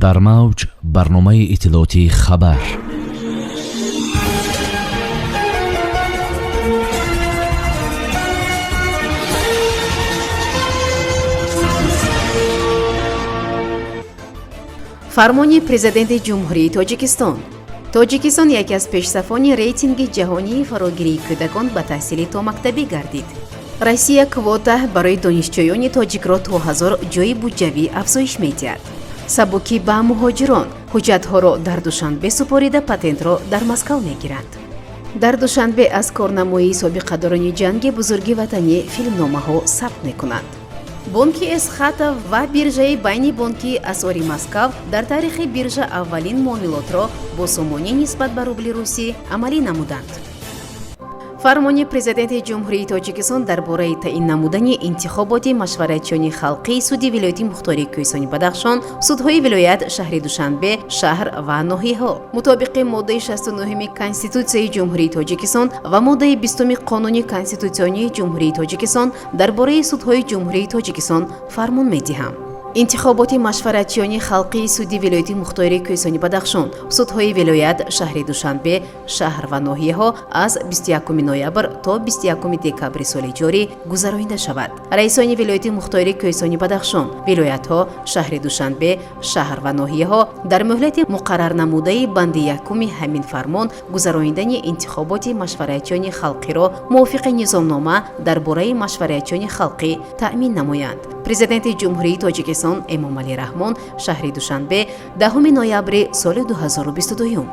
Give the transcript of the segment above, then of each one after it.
Дар мавҷ барномаи иттилоотии «Хабар». Фармони Президенти Ҷумҳурии Тоҷикистон. Тоҷикистон яке аз пешсафони рейтинги ҷаҳонии фарогирии кӯдакон ба таҳсили томактабӣ гардид. Россия квота барои донишҷӯёни тоҷикро то 1000 ҷойи буҷавӣ афзоиш медиҳад. Сабукӣ ба муҳоҷирон: ҳуҷҷатҳоро дар Душанбе супорида, патентро дар Москав мегиранд. Дар Душанбе аз корнамоии собиқадорони Ҷанги Бузурги Ватанӣ филмномаҳо сабт мекунанд. Бонки Эсхата ва биржаи байни бонкии асъори Москав дар таърихи биржа аввалин муомилотро бо сомонӣ нисбат ба рубли русӣ амалӣ намуданд. Фармони Президенти Ҷумҳурии Тоҷикистон дар бораи таъин намудани интихоботи машваратчиёни халқии суди вилояти мухтори Кӯҳистони Бадахшон, судҳои вилоят, шаҳри Душанбе, шаҳр ва ноҳияҳо. Мутобиқи моддаи 69-уми Конститутсияи Ҷумҳурии Тоҷикистон ва моддаи 20-уми Қонуни конститутсионии Ҷумҳурии Тоҷикистон дар бораи судҳои Ҷумҳурии Тоҷикистон фармон медиҳам: интихоботи машваратчиёни халқии суди вилояти мухтори Кӯҳистони Бадахшон, судҳои вилоят, шаҳри Душанбе, шаҳр ва ноҳияҳо аз 21 ноябр то 21 декабри соли ҷорӣ гузаронида шавад. Раисони вилояти мухтори Кӯҳистони Бадахшон, вилоятҳо, шаҳри Душанбе, шаҳр ва ноҳияҳо дар муҳлати муқаррарнамудаи банди якуми ҳамин фармон гузаронидани интихоботи машваратчиёни халқиро мувофиқи низомнома дар бораи машваратчиёни халқӣ таъмин намоянд. Президенти Ҷумҳурии Тоҷикистон Эмомалӣ Раҳмон, шаҳри Душанбе, 10 ноябри соли 2022.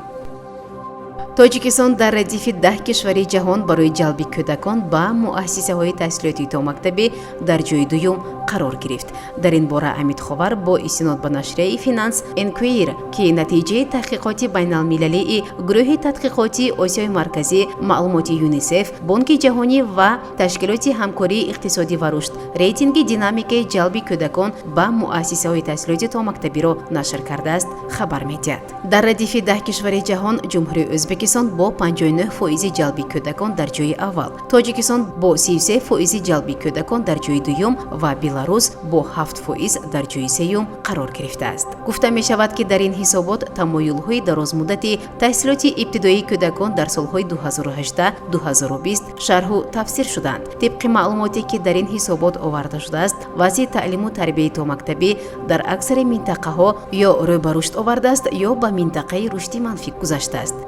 Тоҷикистон дар радифи 10 кишвари ҷаҳон барои ҷалби кӯдакон ба муассисаҳои таҳсилоти томактабӣ дар ҷои дуюм қарор гирифт. Дар ин бора Амид Ховар бо истинод ба нашрияи Финанс Энкуир, ки натиҷаи таҳқиқоти байналмилалии гурӯҳи тадқиқотии Осиёи Марказӣ, маълумоти ЮНИСЕФ, Бонки Ҷаҳонӣ ва Ташкилоти ҳамкории иқтисодӣ ва рушд, рейтинги динамикаи ҷалби кӯдакон ба муассисаҳои таҳсилоти томактабиро нашр кардааст, хабар медиҳад. Дар радифи 10 кишвари ҷаҳон Ҷумҳурии Ӯзбекистон бо 59 фоизи ҷалби кӯдакон дар ҷои аввал, Тоҷикистон бо 33 фоизи ҷалби кӯдакон дар ҷои дуюм ва Беларус бо 7% дар ҷои сеюм қарор гирифтааст. Гуфта мешавад, ки дар ин ҳисобот тамоюлҳои дарозмуддати таҳсилоти ибтидоии кӯдакон дар солҳои 2018-2020 шарҳу тафсир шуданд. Тибқи маълумоте, ки дар ин ҳисобот оварда шудааст, вазъи таълиму тарбияи томактабӣ дар аксари минтақаҳо ё рӯ ба рушд овардааст, ё ба минтақаи рушди манфӣ гузаштааст.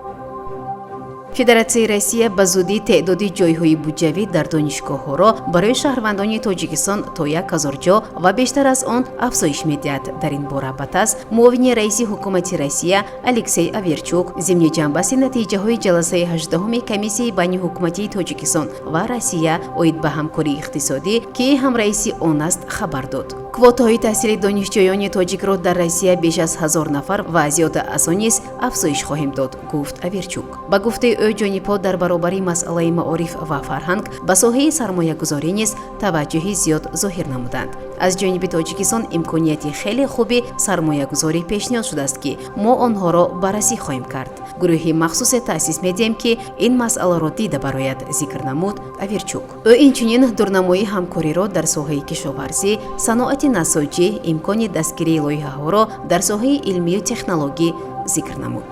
Федератсияи Россия ба зудӣ теъдоди ҷойҳои буҷавӣ дар донишгоҳҳоро барои шаҳрвандони Тоҷикистон то 1000 ҷо ва бештар аз он афзоиш медиҳад. Дар ин бора ба ТАСС муовини раиси ҳукумати Россия Алексей Аверчук зимни ҷамъбасти натиҷаҳои ҷаласаи 18-уми комиссияи байниҳукуматии Тоҷикистон ва Россия оид ба ҳамкории иқтисодӣ, ки ҳамраиси он аст, хабар дод. Квотаҳои таҳсили донишҷӯёни тоҷикро дар Россия беш аз 1000 нафар ва зиёда аз он низ афзоиш хоҳем дод, гуфт Аверчук. Ба гуфтаи ӯ, ҷонибҳо дар баробари масъалаи маориф ва фарҳанг ба соҳаи сармоягузорӣ низ таваҷҷӯҳи зиёд зоҳир намуданд. Аз ҷониби Тоҷикистон имконияти хеле хуби сармоягузорӣ пешниҳод шудааст, ки мо онҳоро баррасӣ хоҳем кард. Гурӯҳи махсусе таъсис медиҳем, ки ин масъаларо дида барояд, зикр намуд Аверчук. Ӯ инчунин дурнамои ҳамкориро дар соҳаи кишоварзӣ, саноати насоҷӣ, имкони дастгирии лоиҳаҳоро дар соҳаи илмию технологӣ зикр намуд.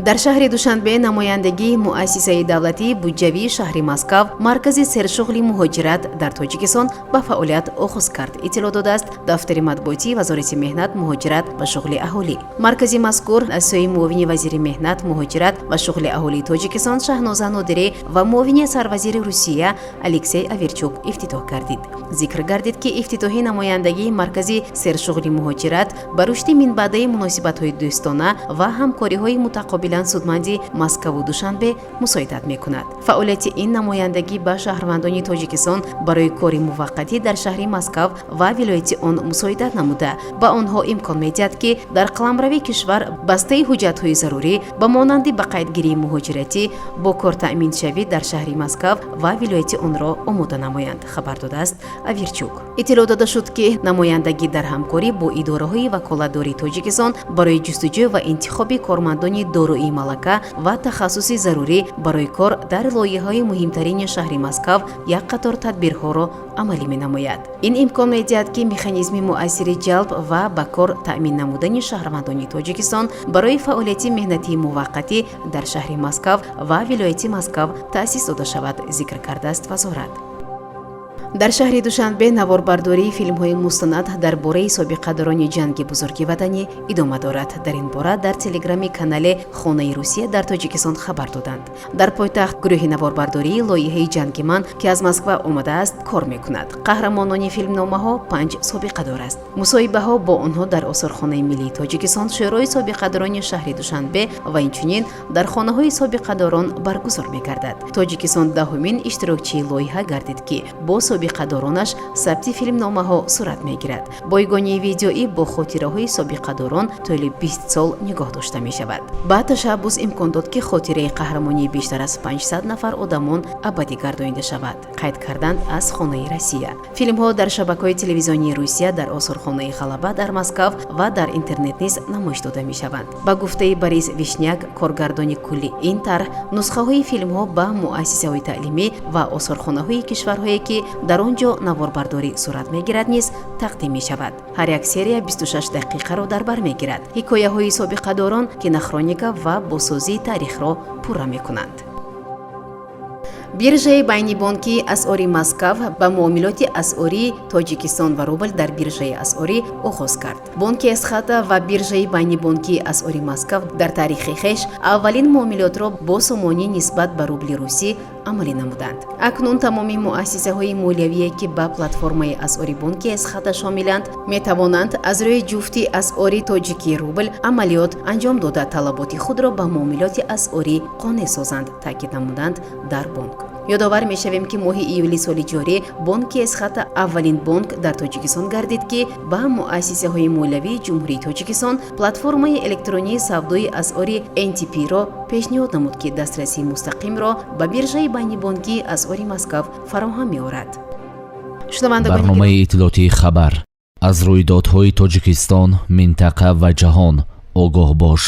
Дар шаҳри Душанбе намояндагии муассисаи давлатии буҷавии шаҳри Москав, маркази сершуғли муҳоҷират дар Тоҷикистон ба фаъолият оғоз кард, иттилоъ додааст дафтари матбуотии Вазорати меҳнат, муҳоҷират ва шуғли аҳолӣ. Маркази мазкур аз сӯи муовини вазири меҳнат, муҳоҷират ва шуғли аҳолии Тоҷикистон Шаҳноза Нодирӣ ва муовини сарвазири Русия Алексей Аверчук ифтитоҳ гардид. Зикр гардид, ки ифтитоҳи намояндагии маркази сершуғли муҳоҷират ба рушди минбаъдаи муносибатҳои дӯстона ва ҳамкориҳои мутақобил мутақобилан судманди Москаву Душанбе мусоидат мекунад. Фаъолияти ин намояндагӣ ба шаҳрвандони Тоҷикистон барои кори муваққатӣ дар шаҳри Москав ва вилояти он мусоидат намуда, ба онҳо имкон медиҳад, ки дар қаламрави кишвар бастаи ҳуҷҷатҳои зарурӣ ба монанди ба қайдгирии муҳоҷиратӣ, бо кор таъминшавӣ дар шаҳри Москав ва вилояти онро омода намоянд, хабар додааст Авирчук. Иттилоъ дода шуд, ки намояндагӣ дар ҳамкорӣ бо идораҳои ваколатдори Тоҷикистон барои ҷустуҷӯ ва интихоби кормандони дорои адои малака ва тахассуси зарурӣ барои кор дар лоиҳаҳои муҳимтарини шаҳри Москав як қатор тадбирҳоро амалӣ менамояд. Ин имкон медиҳад, ки механизми муассири ҷалб ва ба кор таъмин намудани шаҳрвандони Тоҷикистон барои фаъолияти меҳнатии муваққатӣ дар шаҳри Москав ва вилояти Москав таъсис дода шавад, зикр кардааст вазорат. Дар шаҳри Душанбе наворбардории филмҳои мустанад дар бораи собиқадорони Ҷанги Бузурги Ватанӣ идома дорад. Дар ин бора дар телеграми канале «Хонаи Русия» дар Тоҷикистон хабар доданд. Дар пойтахт гурӯҳи наворбардории лоиҳаи «Ҷанги ман», ки аз Москва омадааст, кор мекунад. Қаҳрамонони филмномаҳо панҷ собиқадор аст. Мусоҳибаҳо бо онҳо дар Осорхонаи миллии Тоҷикистон, Шӯрои собиқадорони шаҳри Душанбе ва инчунин дар хонаҳои собиқадорон баргузор мегардад. Тоҷикистон 10-умин иштирокчии лоиҳа гардид, ки бо собиқадоронаш сабти филмномаҳо сурат мегирад. Бойгонии видеоӣ бо хотираҳои собиқадорон тӯли 20 сол нигоҳ дошта мешавад. Ба ташаббус имкон дод, ки хотираи қаҳрамонии бештар аз 500 нафар одамон абадӣ гардонида шавад, қайд карданд аз Хонаи Россия. Филмҳо дар шабакаҳои телевизионии Русия, дар Осорхонаи Ғалаба дар Москав ва дар интернет низ намоиш дода мешаванд. Ба гуфтаи Борис Вишняк, коргардони кулли ин тарҳ, нусхаҳои филмҳо ба муассисаҳои таълимӣ ва осорхонаҳои кишварҳое, ки дар он ҷо наворбардорӣ сурат мегирад, низ тақдим мешавад. Ҳар як серия 26 дақиқаро дар бар мегирад. Ҳикояҳои собиқадорон кинохроника ва босозии таърихро пурра мекунанд. Биржаи байнибонкии асъори Москав ба муомилоти асъории Тоҷикистон ва рубл дар биржаи асъорӣ оғоз кард. Бонки Эсхата ва биржаи байнибонкии асъори Москав дар таърихи хеш аввалин муомилотро бо сомонӣ нисбат ба рубли русӣ амалӣ намуданд. Акнун тамоми муассисаҳои молиявие, ки ба платформаи асъори бонки Эсхата шомиланд, метавонанд аз рӯи ҷуфти асъори тоҷикии рубл амалиёт анҷом дода, талаботи худро ба муомилоти асъорӣ қонеъ созанд, таъкид намуданд дар бонк. Ёдовар мешавем, ки моҳи июли соли ҷорӣ бонки Эсхата аввалин бонк дар Тоҷикистон гардид, ки ба муассисаҳои молиявии Ҷумҳурии Тоҷикистон платформаи электронии савдои асъори НТП-ро пешниҳод намуд, ки дастрасии мустақимро ба биржаи байнибонкии асъори Москав фароҳам меорад. Барномаи иттилоотии «Хабар». Аз рӯйдодҳои Тоҷикистон, минтақа ва ҷаҳон огоҳ бош.